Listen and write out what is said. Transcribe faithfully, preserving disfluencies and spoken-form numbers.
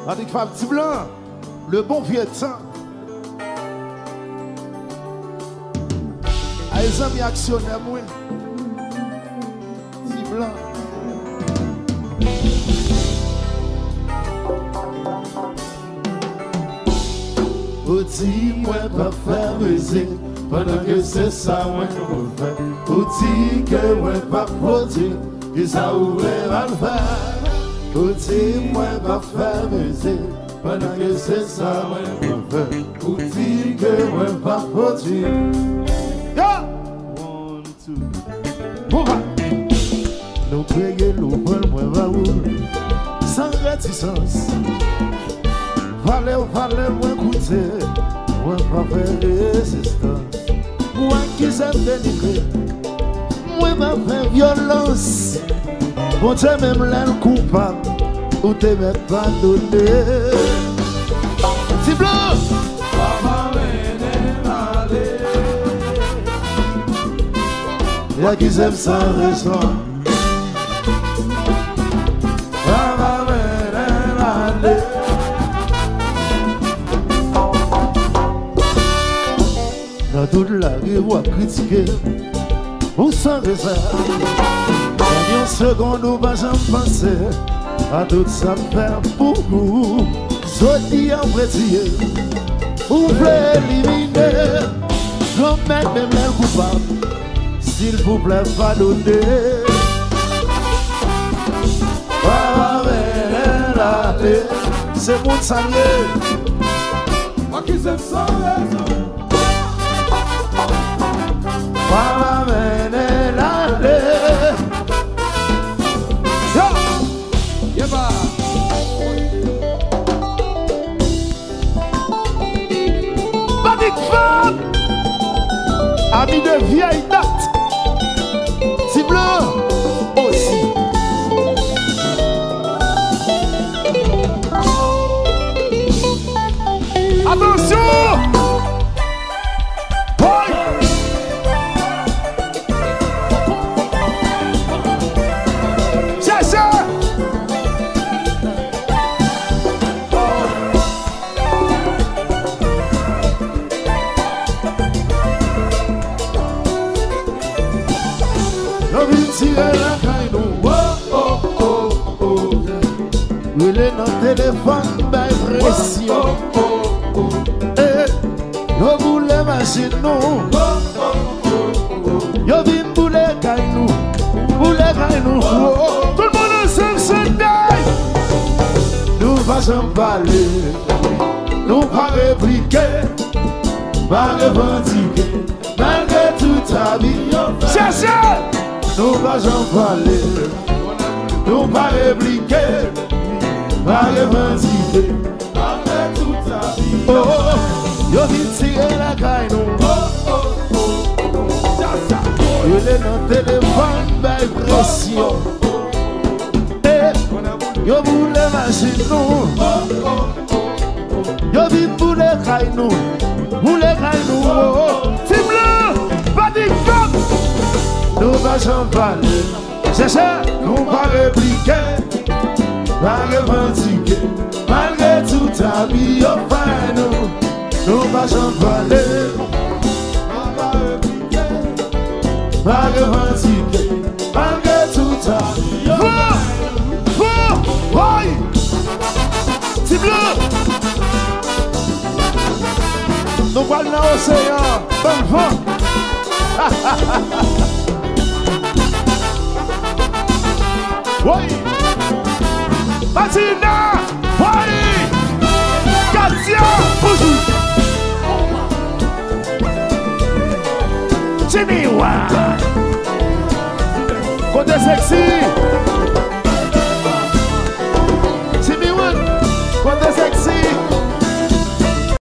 Patrick Fab, Ti Blan, le bon vieux temps. Ay zanmi aksyonè mwen. Ti Blan. Ou di mwen pa fè mizik, pandan ke se sa mwen konn fè. Ou di ke mwen pa pwodui, kisa ou vle m al fè? Ou di mwen pa fè mizik, pandan ke se sa mwen konn fè. Ou di ke mwen pa pwodui. Yo! One, two. Bon, va. Nou kreye nouvèl mwen ba ou san retisans. Valè, valè mwen koute, mwen pa fè rezistans. Ou akize m delivre, mwen pa fè vyolans. Bondye menm lè l koupab, ou te mèt padone. Ti Blan! Papa mennen m ale. Yo akize m san rezon. Papa mennen m ale. Nan tout lari w ap kritike m, ou san rezèv. Nan yon segonn ou pa janm panse a tout sa m fè pou ou. Jodi a w retiye, ou vle elimine. Granmèt menm lè l koupab, silvouplè padone. Papa mennen l ale. Se moun sa l ye. Akize m san rezon. Papa mennen l ale. Yo! Yeba! Patrick Fab! Ami de vieille date. Ti Blan osi. Atansyon! Woy! Chèche! Yo vin tire lakay nou. Wo, wo, wo, wo. Rele nan telefòn, bay presyon. Wo, wo, wo, wo. Eh, yo boule machin nou. Wo, wo, wo, wo. Yo vin boule kay nou. Boule kay nou. Wo. Tout moun ansanm chante. Nou pa janm pale. Nou pa replike. Pa revandike. Malgre tout abi yo fè. Chèche! Nou pa janm pale. Nou pa replike. Pa revandike. Malgre tout abi yo fè. Oh, yo vin tire lakay nou. Oh, oh, oh, oh. Rele nan telefòn, bay presyon. Eh, yo boule machin nou. Oh, oh, oh. Yo vin boule kay nou, boule kay nou, oh. Ti Blan, pa di gòm. Nou pa janm pale. Chèche, nou pa replike, pa revandike. Malgre tout abi yo fè nou, nou pa janm pale. Nou pa replike. Pa revandike, malgre tout sa. Fò! Fò! Woy! Ti Blan! Nou pral nan oseyan, ban l van. Woy! Matina! Woy! Katia! Bonjou! Jimmy Ward. Kote Sexy?